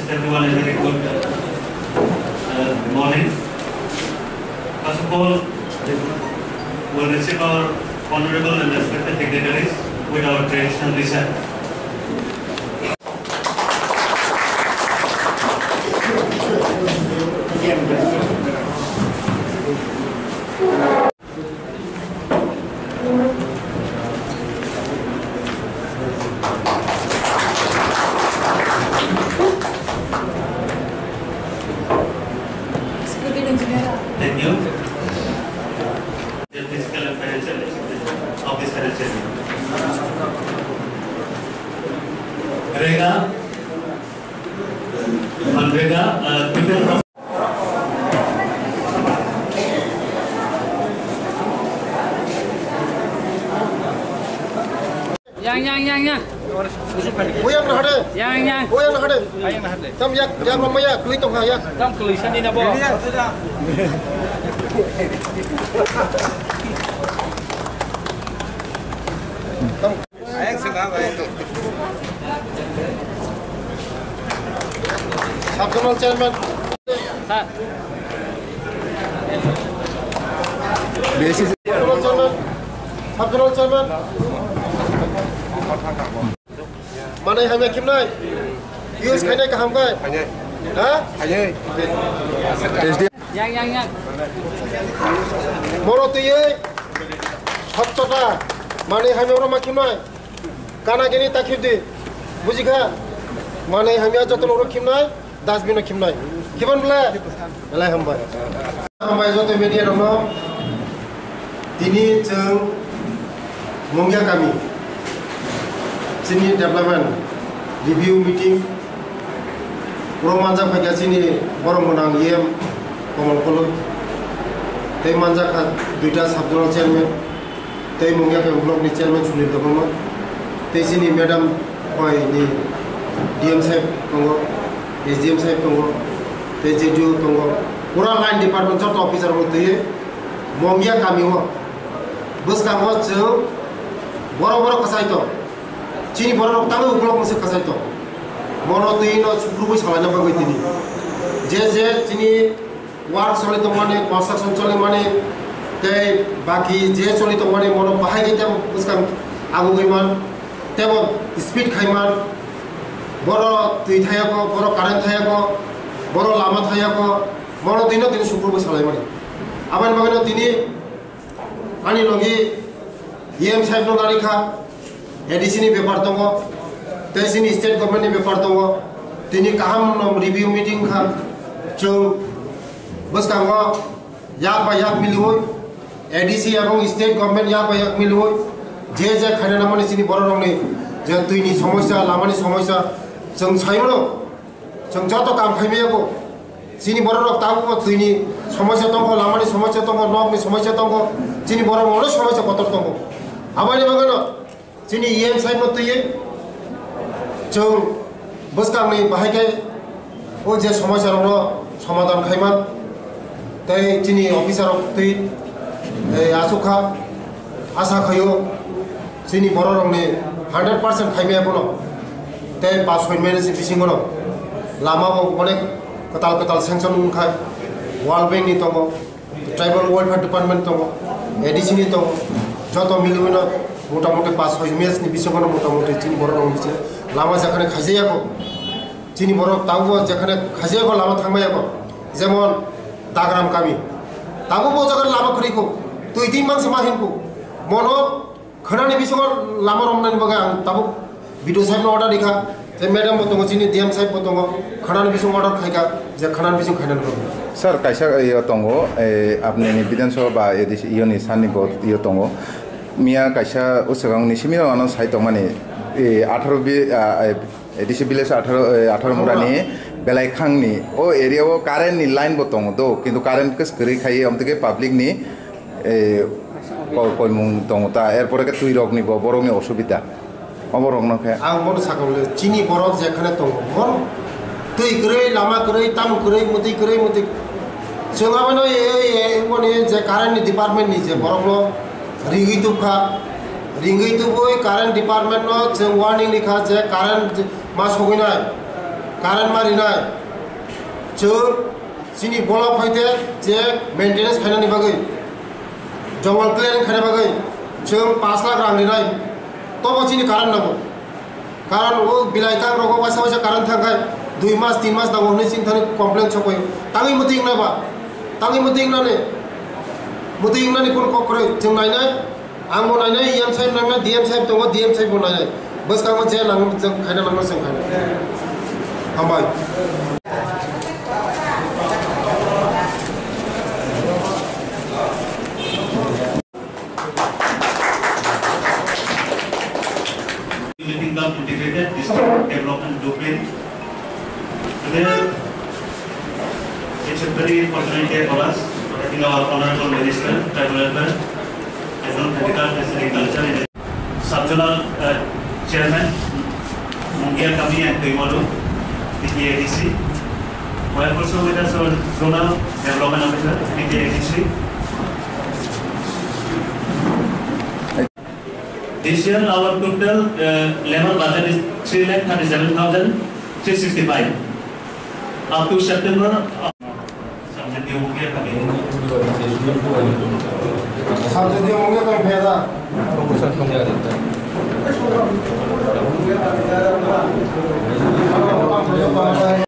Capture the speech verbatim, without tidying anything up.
Everyone, a very good uh, morning. First of all, we'll receive our honorable and respected dignitaries with our traditional descent. Thank you. The physical and financial of this financial year. Rega, Manrega, uh, total Yang, yang, yang, yang. Boyang na hade. Yang, yang. Boyang na hade. Tam yak, yak mama ya, kuli tong ha ya. Tam kuli sani na bo. Sub-zonal chairman. Sir. Sub-zonal chairman. Sub-zonal chairman. Manai hamya khimnai. Use khainai kaham kai. Ha? Yang, yang, yang. Moro twiwi sotchota manwi hamya oro ma khimnai. Kana gini ta khibdi. Bujikha? Manwi hamya joto noro khimnai, dustbin o khimnai. Khibon bole? Belai hambai. Hambai joto media rokno. Tini chwng Mungya kami chini development review meeting oro manjak phaikha chini borok mwnang E M Kamal Koloi tei manjak kha duita sub-zonal chairman tei Mungya kami block ni chairman Sunil Debbarma tei chini madam bai ni D M saheb tongo, S D M saheb tongo tei J D O tongo, pura line department joto officer rok twiwi Mongya kami o bwskango chwng borok borok kwchai tong. Chini borok rok tangwi ukulok mwswk kwchai tong. Bono twi no sukrubwi salaina bagwi tini. Je je chini work choli tongmani, construction choli mani, tei baki je choli tongmani bono bahai khe tei bwskang agugwi man, tei bo speed khai man. Boro twi thayako, boro current thayako, boro lama thayako, bono twi no tini sukrubwi salaimani. Aboni bagwi no tini ani logi E M saheb no nari kha, A D C ni bepar tongo, tei chini state government ni bepar tongo, tini kaham no review meeting kha, chwng bwskango yak bai yak miliwi, A D C ebong state government yak bai yak miliwi, je je khaina nangmani chini borok rokni je twi ni somosya, lama ni somosya, chwng sai mano. Chwng joto kam khai maya bo. Chini borok rok tabuk bo twi ni somosya tongkho, lama ni somosya tongkho, nok ni somosya tongkho, chini borok rok somosya kotor tongkho. Aboni bagwi no chini E M saheb no twiwi chwng bwskang ni bahai khe o je somosya rok no somadhan khai man tei chini officer rok twi, eh, aswk kha. Asa khaio chini borok rokni hundred percent khaimaya bono. Tei pas soi minute ni bisingo no lama bo onek kwtal kwtal sanction wngkha, World Bank ni tongo, Tribal Welfare Department tongo, A D C ni tongo, joto miliwi no motamuti pas soi minute ni bisingo no motamuti chini borok rokni bisingo lama jakhani khaijaya kho. Chini borok tabuk bo jekhane khaijaya kho lama thangmaya kho, jemon Dagram kami. Tabuk bo jaga lama kwrwi kho, twi twi mangsa ma hin kho. Mono khwnani bisingo lama romnani bagwi ang tabuk B D O saheb no order rikha, je madam bo tongo, chini D M saheb bo tongo, khwnani bisingo order khaikha, je khwnani bising khainani bagwi. Sir, kaisa yo tongo, eh, apni ni Bidhan Sabha ba A D C yo ni sani bo yo tongo. Miya kaisa usagangni simi ano sai tongmani, eh, atharo bi, ah, eh, A D C village atharo, eh, atharo murani belai khangni o area o current ni line bo tongo do, kintu current khe kwrwi khai, amtwkhe public ni, eh, ko-, koimung tongo ta, erpore khe twi rok ni bo borok ni osubida. Obo rok no khe. Ang bono sakha bole, chini borok jekhane tongo, bono twi kwrwi, lama kwrwi, tamo kwrwi, mwtwi kwrwi, mwtwi. Chwng abono e, e, e, wngmani je current ni department ni je borok no ringwi tubkha, ringwi tubui current department no chwng warning rikha je current ma sogwi nai. Current ma rinai. Chwng chini block hoite je maintenance khainani bagwi, jungle clearing khaina bagwi chwng pash lakh rang rinai. Tobo chini current nango. Karon o bilai kang rogo waisa waisa current thangkhai dui mas tin mas nango hwnwi chini thani complain sokoi. Tangwi mwtwi wngnai ba? Tangwi mwtwi wngnani? Mwtwi wngnani kun kok kwrwi. Chwng nainai, ang bo nainai, E M sahib nangnai, D M sahib tongo, D M sahib bo nainai. Bwskango je nang chwng khaina nangno chwng khainai. Hambai. Meeting cum integrated district development blueprint. Today, it's a very fortunate day for us, for having our Honorable Minister, Tribal Welfare, Agriculture, Agriculture, Sub-Zonal, uh, Chairman, Mungia Kami and Tuimolu, T T A D C. We have also with us our Zonal Development Officer, T T A D C. This year, our total, uh, lemon budget is three lakh thirty-seven thousand three sixty-five. Up to September, uh,